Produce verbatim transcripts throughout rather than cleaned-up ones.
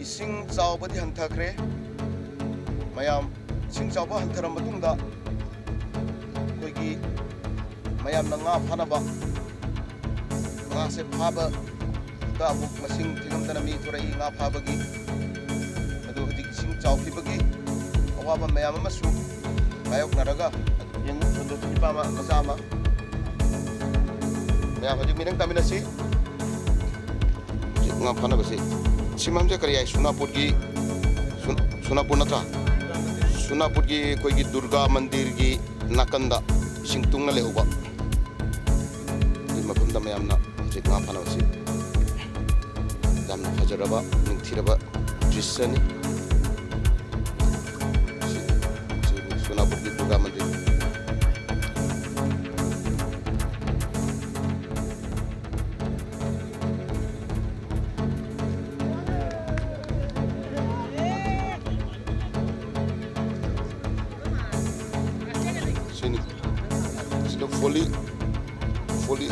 ꯏꯁꯤꯡ ꯆꯥꯎꯕꯗꯤ ꯍꯟꯊꯈ꯭ꯔꯦ꯫ ꯃꯌꯥꯝ ꯏꯁꯤꯡ ꯆꯥꯎꯕ ꯍꯟꯊꯔ ꯃꯇꯨꯡꯗ ꯑꯩꯈꯣꯏꯒꯤ ꯃꯌꯥꯝꯅ ꯉꯥ ꯐꯥꯅꯕ, ꯉꯥꯁꯦ ꯐꯥꯕꯗ ꯑꯃꯨꯛ ꯃꯁꯤꯡ ꯊꯤꯉꯝꯗꯅ ꯃꯤ ꯊꯣꯔꯛꯏ ꯉꯥ ꯐꯥꯕꯒꯤ꯫ ꯑꯗꯨ ꯍꯧꯖꯤꯛ ꯏꯁꯤꯡ ꯆꯥꯎꯈꯤꯕꯒꯤ ꯑꯋꯥꯕ ꯃꯌꯥꯝ ꯑꯃꯁꯨ ꯃꯥꯌꯣꯛꯅꯔꯒ, ꯌꯦꯡꯉꯨ, ꯁꯣꯝꯗꯁꯨ ꯅꯨꯄꯥ ꯑꯃ, ꯃꯆꯥ ꯑꯃ꯫ ꯃꯌꯥꯝ ꯍꯧꯖꯤꯛ ꯃꯤꯅꯪ ꯇꯥꯃꯤꯟꯅꯁꯤ꯫ ꯍꯧꯖꯤꯛ ꯉꯥ ꯐꯥꯅꯕꯁꯤ, ꯁꯤꯃꯝꯁꯦ ꯀꯔꯤ ꯍꯥꯏ? ꯁꯣꯅꯥꯄꯨꯔꯒꯤ, ꯁꯣ-, ꯁꯣꯅꯥꯄꯨꯔ ꯅꯠꯇ꯭ꯔꯥ? ꯁꯣꯅꯥꯄꯨꯔꯒꯤ ꯑꯩꯈꯣꯏꯒꯤ ꯗꯨꯔꯒꯥ ꯃꯟꯗꯤꯔꯒꯤ ꯅꯥꯀꯟꯗ ꯏꯁꯤꯡ ꯇꯨꯡꯅ ꯂꯩꯍꯧꯕ꯫ ꯑꯗꯨꯒꯤ ꯃꯐꯝꯗ ꯃꯌꯥꯝꯅ ꯍꯧꯖꯤꯛ ꯉꯥ ꯐꯥꯅꯕꯁꯤ ꯌꯥꯝꯅ ꯐꯖꯔꯕ, ꯅꯤꯡꯊꯤꯔꯕ ꯗ꯭ꯔꯤꯁ꯭ꯌꯅꯤ꯫ ꯁꯤ, ꯁꯤ ꯁꯣꯅꯥꯄꯨꯔꯒꯤ ꯗꯨꯔꯒꯥ ꯃꯟꯗꯤꯔ꯫ ꯁꯤꯅꯤ꯫ ꯁꯤꯗ ꯐꯣꯂꯤ, ꯐꯣꯂꯤ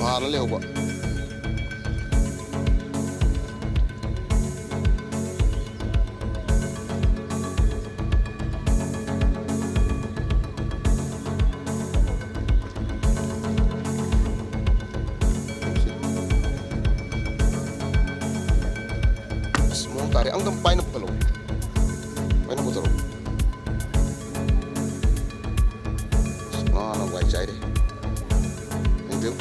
ꯍꯥꯟꯅ ꯂꯩꯍꯧꯕ꯫ ꯑꯁ, ꯃꯑꯣꯡ ꯇꯥꯔꯦ꯫ ꯑꯝꯇꯪ ꯄꯥꯏꯅ ꯄꯨꯈꯠꯂꯛꯑꯣ꯫ ꯄꯥꯏꯅ ꯄꯨꯊꯣꯔꯛꯑꯣ꯫ ꯑꯁ, ꯉꯥꯅ ꯋꯥꯏ ꯆꯥꯏꯔꯦ꯫ ꯌꯦꯡꯕꯤꯌꯨ꯫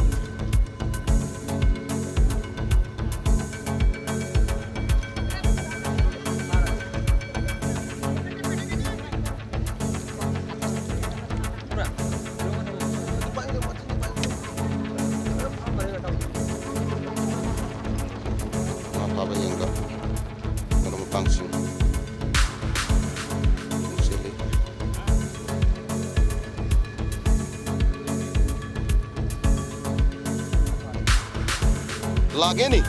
ꯉꯥ ꯐꯥꯕ ꯌꯦꯡꯕ ꯃꯔꯨꯞ ꯃꯄꯥꯡꯁꯤꯡ ꯆꯦꯜꯂꯤ꯫ ꯂꯥꯛꯑꯦꯅꯦ꯫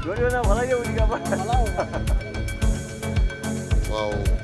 Yo, yo, na, wala yo, uni ka ba. Wow.